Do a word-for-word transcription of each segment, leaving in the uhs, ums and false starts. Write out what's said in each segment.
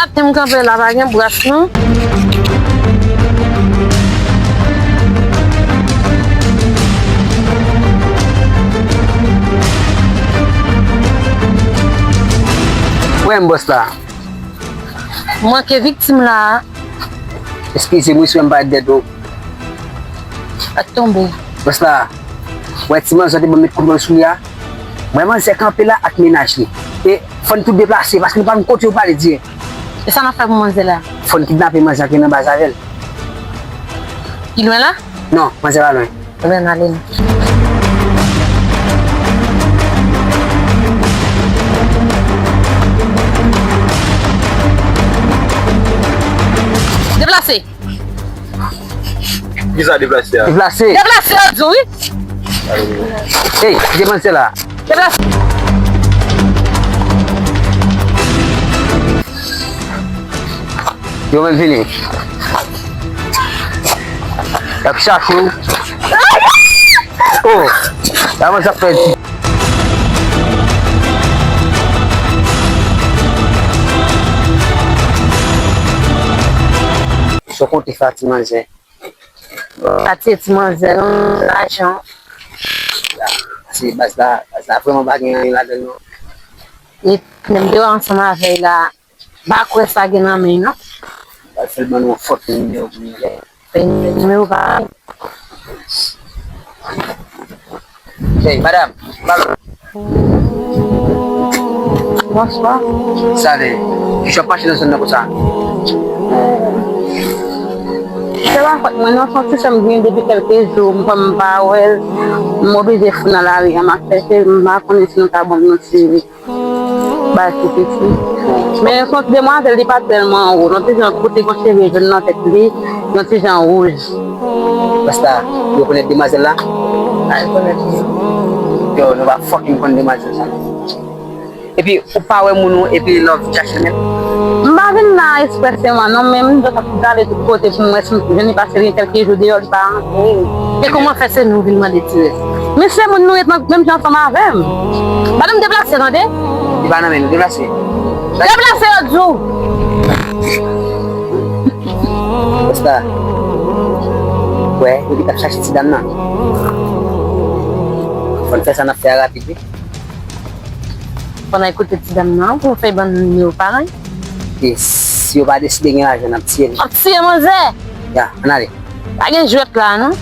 Maten m kanpe la, pa gen bras non. Wè m bòs la. Mwen ke viktim la. Eskize m wi si w wè m parèt dèyè do. Ak tonbe. Bòs la, wè ti manzè te ban m met kontwòl sou li a. Mwen manzè kanpe la ak mennaj li. E fò n tout deplase paske nou pa konn kote yo prale dirèk. E sa n ap fè pou manzè la? Fò n kidnape manzè ak mennen baz avè l. Li lwen la? Non, manzè pa lwen. Ebyen n ale non. Deplase. Kisa deplase a? Deplase. Deplase yo di w wi. Ey, kite manzè la. Deplase. Yo menm vini. Y ap chache w. Oh, la manzè ap pèdi. Sa w konte fè a ti manzè? Sa tiye ti manzè non, lajan. Se baz la, baz la vrèman pa gen anyen ladan l non. E menm dewa ansanm avè l la, pa kwè sa gen nan men l non. Al fè l ban nou yon fòk nimewo pou nou fè. Fè nimewo pa. Hey, madam, pardon. Bonswa. Sa vle, kijan w ap mache nan zòn nan konsa? Se pa fòt mwen non, se yon ti sè m gen depi kèlke jou, m kwè m pa wè l, m oblije fout nan lari a, m ap chèche, m pa konnen si nou ka ban m yon ti bay pou piti. Men se yon ti demwazèl, li pa tèlman wo, yon ti jan kote gon cheve jòn nan tèt li, yon ti jan wouj. Basta, ou rekonèt demwazèl la? Pa rekonèt li. Yo, nou pa fucking konn demwazèl sa non. Epi, ou pa wè moun ou, epi lè w vin chache l menm? M pa vin la ekspreseman non, men m jis ap gade tout kote pou m wè si m jwenn li, paske li gen kèlke jou deyò, li pa antre. E kòman fè se nou vin mande ti rès? Men se moun nou ret nan menm jan ansanm avè m. Ban m deplase, tande? Li pa nan men nou, deplase. Deplase, yo di w! Basta. Wè, epi t ap chache ti dam nan. Fò n fè sa n ap fè a rapid, wi. Fò n al kote ti dam nan pou fè ban nou nimewo pa l. E si yo pa deside gen lajan, n ap tiye l. Ap tiye manzè? Ya, ann ale. Pa gen jwèt la, non.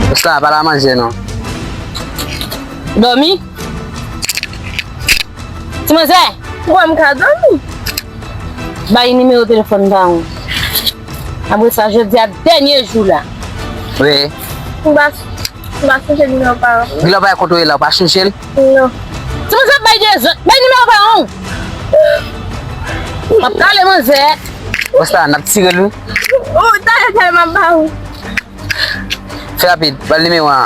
Basta, pa la manzè, non. Dòmi? Ti manzè! Wè m ka dòmi. Bay nimewo telefòn pa w. Apre sa, jodi a dènye jou la. Wi. M pa, m pa sonje nimewo pa w. Gila bay kote w ye la, ou pa sonje l? Non. Ti manzè bay dezòd, bay nimewo pa w. M ap kale manzè. Basta, n ap tire l, wi. Oh, talè, talè, m ap ba w. Fè rapid, ba l nimewo a.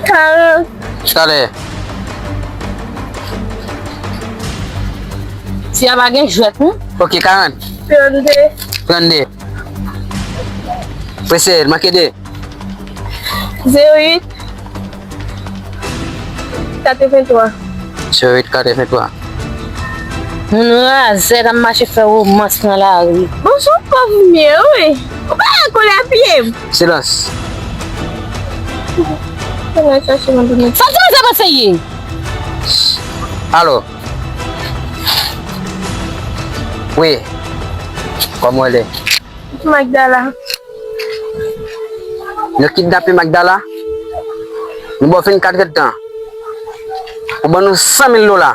Karant. Talè. Fi a pa gen jwèt, non? Ok, karant. Trannde. Trannde. Prese, l manke de. Zewo uit. Katrevenntwa. Zewo uit katrevenntwa. Moun razè k ap mache fè womans nan lari. Bon, se yon pòv m ye, wi. Ou pa wè kole a pye m. Silans. Mwen al chache yon domèt. Sa ti manzè panse ye? Alo. Wi. Kòman w rele? Magdala. Nou kidnape Magdala. Nou ba w vennkat èdtan. Ou ban nou san mil dola.